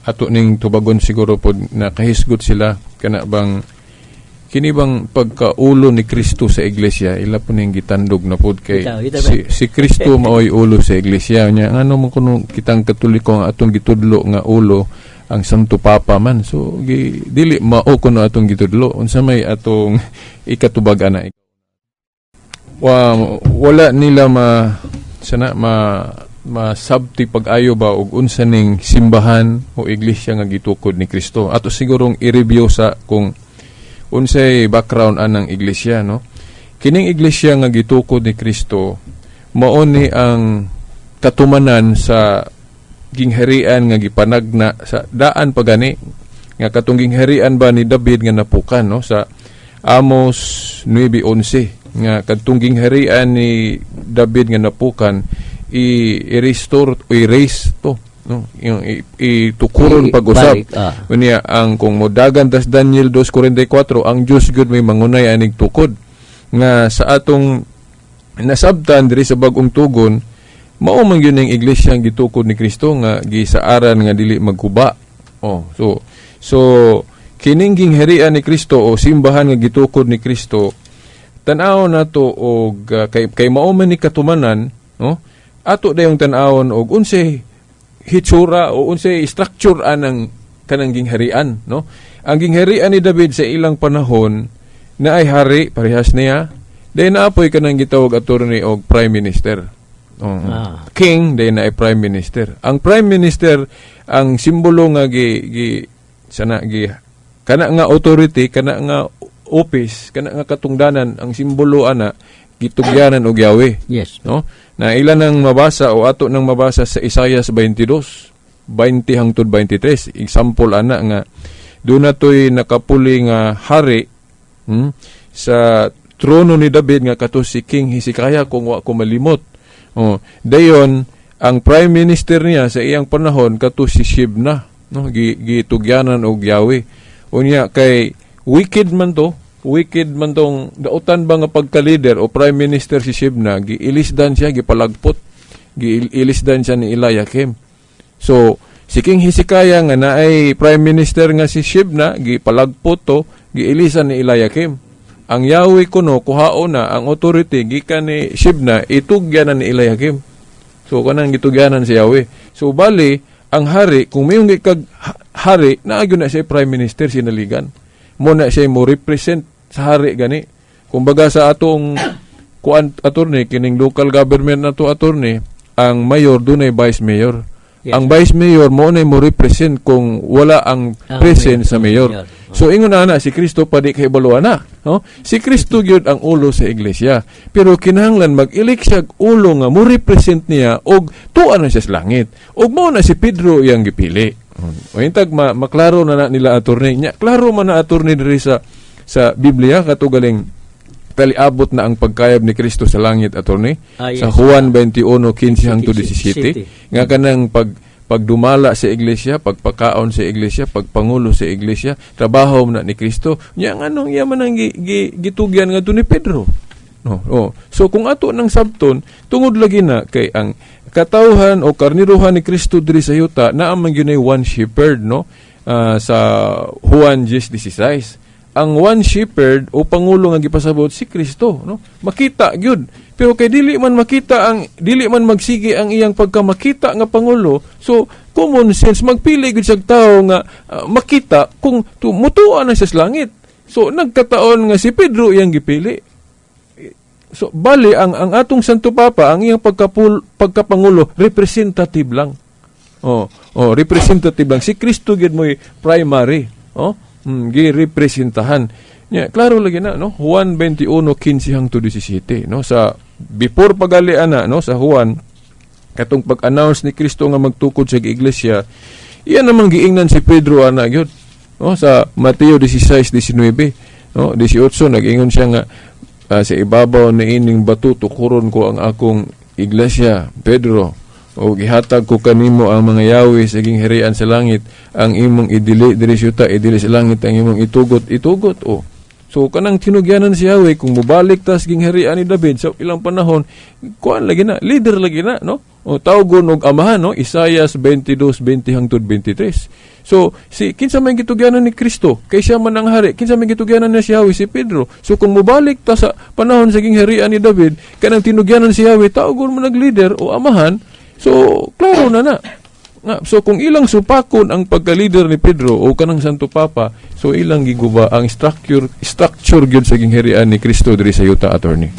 Ato ning tubagon siguro pod na kahisgot sila kana bang kini bang pagkaulo ni Kristo sa iglesia, ila po ning gitandog na pod kay Bitaw, bitaw. si Kristo maoy ulo sa iglesia nya. Ngano man kuno kitang Katoliko ang atong gitudlo nga ulo ang Santo Papa man? So dili mao kuno atong gitudlo. Unsa may atong ikatubag ana? Wala nila ma sana ma masabti pag-ayo ba og unsa ning simbahan o iglesia nga gitukod ni Kristo. Ato sigurong i-review sa kung unsay background anang iglesia, no? Kining iglesia nga gitukod ni Kristo mao ni ang katumanan sa gingharian nga gipanagna sa daan pa gani nga katong gingharian ba ni David nga napukan, no, sa Amos 9:11 nga kadtong gingharian ni David nga napukan, i-restore o i-raise to, no, yung itukuron pag-usab. Balik, ah. Unya ang kung modagan tas Daniel 2:44, ang Dios gyud may mangunay anig tukod nga sa atong nasabtan diri sa Bag-ong Tugon, mao man gyud ning iglesia ang gitukod ni Kristo nga gisaaran nga dili magkuba. Oh, so kining gingharian ni Kristo o simbahan nga gitukod ni Kristo, tan-awon nato og kay mao man ni katumanan, no? Ato dayong tan-awon og unsay hitsura o unsay structure anang kanang gingharian, no? Ang gingharian ni David sa ilang panahon na ay hari parehas niya, day naapoy kanang gitawag, attorney, og prime minister. Oh. King, day na ay prime minister. Ang prime minister, ang simbolo nga gi, gi sana gi kana nga authority, kana nga office, kana nga katungdanan, ang simbolo ana gitugyanan og Yahweh, no? Na ilan nang mabasa o ato nang mabasa sa Isaiah 22 20 hangtod 23. Example ana nga doon na to'y nakapuli nga hari, sa trono ni David nga kato si King Hezekiah, kung wa ko malimot. Oh, dayon ang prime minister niya sa iyang panahon kato si Shebna, no, gitugyanan og Yahweh. Unya kay wicked man to, wicked man tong dautan ba nga pagka-leader o prime minister si Shebna, giilisdan siya, gipalagpot, giilisdan siya ni Eliakim. So, si King Hezekiah nga naay prime minister nga si Shebna, gipalagpot to, giilisan ni Eliakim. Ang Yahweh kuno kuhaon na ang authority gikan ni Shebna, itugyan na ni Eliakim. So kanang gitugyanan si Yahweh. So bali ang hari, kung may kag hari, naa gyud na siya prime minister sinaligan. Mo na siya mo represent sa hari gani. Kumbaga sa atong kuan, attorney, kining local government na to, attorney, ang mayor dunay vice mayor. Ang vice mayor mo na mo represent kung wala ang Ang presence sa mayor. Mayor. So ingon na si Kristo pa di kay na, no? Si Kristo gyud ang ulo sa iglesia. Pero kinahanglan mag-elect siya og ulo nga mo represent niya og tuan na siya sa langit. Og mao na si Pedro iyang gipili. O intag maklaro na nila, attorney. Nya klaro man na, attorney, diri sa Biblia kato galing taliabot na ang pagkayab ni Kristo sa langit, attorney. Ah, yes. Sa Juan 21:15 hangtod 17 nga kanang pagdumala sa iglesia, pagpakaon sa iglesia, pagpangulo sa iglesia, trabaho na ni Kristo. Nya nganong iya man ang gitugyan nga ni Pedro? No, oh. So kung ato nang sabton, tungod lagi na kay ang katawhan o karniruhan ni Kristo diri sa yuta naa man gyud one shepherd, no? Ah, sa Juan 10:16. Ang one shepherd o pangulo nga gipasabot si Kristo, no? Makita gyud. Pero kay dili man makita ang dili man magsige ang iyang pagkamakita nga pangulo, so common sense magpili gyud siya tao nga makita kung mutuan na siya sa langit. So nagkataon nga si Pedro iyang gipili. So bali ang atong Santo Papa, ang iyang pagkapangulo representative lang. Oh, representative lang. Si Kristo gyud mo'y primary. Oh, gi-representahan. Nya, klaro lagi na, no? Juan 21:15 hangtod 17, no? Sa before pagali ana, no, sa Juan katong pag-announce ni Kristo nga magtukod sa iglesia, iya namang giingnan si Pedro ana gyud. No, sa Mateo 16:19, no, 18, nag-ingon siya nga sa ibabaw ni ining bato tukuron ko ang akong iglesia, Pedro. O gihatag ko kanimo ang mga yawi sa gingharian sa langit, ang imong idili diri sa yuta, idili sa langit, ang imong itugot, itugot. Oh. So kanang tinugyanan si Yahweh kung mobalik tas gingharian ni David sa ilang panahon, kuan lagi na, leader lagi na, no? O tawgon og amahan, no? Isaias 22:20 hangtod 23. So si kinsa may gitugyanan ni Kristo? Kay siya man ang hari. Kinsa may gitugyanan niya si Yahweh? Si Pedro. So kung mobalik ta sa panahon sa gingharian ni David, kanang tinugyanan si Yahweh, tawgon man nag leader o amahan. So klaro na na. Nga, so kung ilang supakon ang pagka-leader ni Pedro o kanang Santo Papa, so ilang giguba ang structure gyud sa gingharian ni Kristo diri sa yuta, attorney.